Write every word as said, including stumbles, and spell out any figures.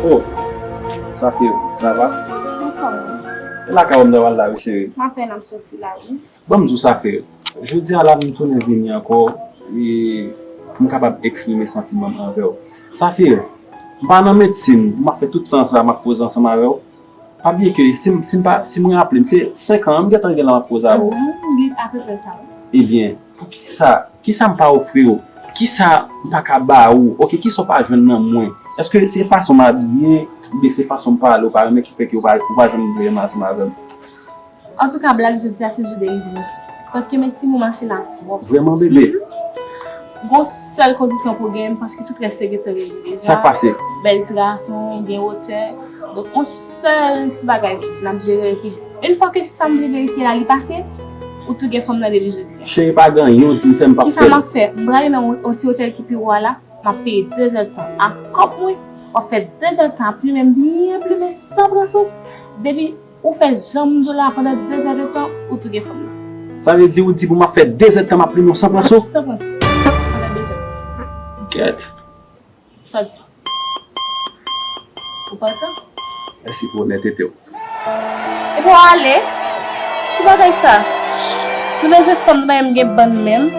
Oh, Safir, sa va? Anfòm. E lakay ou m ta pral la, wi, cheri? M apèn ap soti la, wi. Ban m di w, Safir, jodi a la, m tounen vini ankò, e pou m kapab eksprime santiman m anvè w. Safir, m pa nan medsin, m ap fè tout tan sa, m ap poze ansanm avè w. Pa bliye ke si m, si m pa, si m raple m, se senk an m gentan gen la m ap koze avè w. Mhm, li apeprè sa, wi. Ebyen, poukisa, kisa m pa ofri w? Kisa m pa ka ba ou? Oke, kisa w pa jwenn nan mwen? Èske se fason m abiye, oubyen se fason m pale ou pa renmen ki fè ke ou pa, ou pa janm vle renmen ansanm avè m? Antouka, Black, jodi a se jou de revelasyon. Paske men timoun mache la twòp. Vrèman, bebe? Mhm. Gon sèl kondisyon pou w genyen m, paske tout rès yo gentan regle deja. Sa k pase? Bèl ti gason, gen wotè. Donk, yon sèl ti bagay n ap jere, epi yon fwa ke sa m vle verifye la, li pase, ou tou gen fanm nan depi jodi a. Cheri, pa gen anyen w di m fè m p ap fè l. Kisa m ap fè? M prale nan yon, yon ti otèl ki pi wo a la, m ap peye de zèdtan. A kòb mwen, w ap fè de zèdtan ap plimen m byen plimen san pran souf. Depi ou fè jan m di w la pandan de zèdtan, ou tou gen fanm nan. Sa vle di ou di pou m ap fè de zèdtan m ap plimen w san pran souf? San pran souf. Pandan de zèdtan. Gèt. Sa di? Ou pa tan? Mèsi pou onètete w. Epi w ale? Ki bagay sa? Nou bezwen fanm nan men m gen bann menm.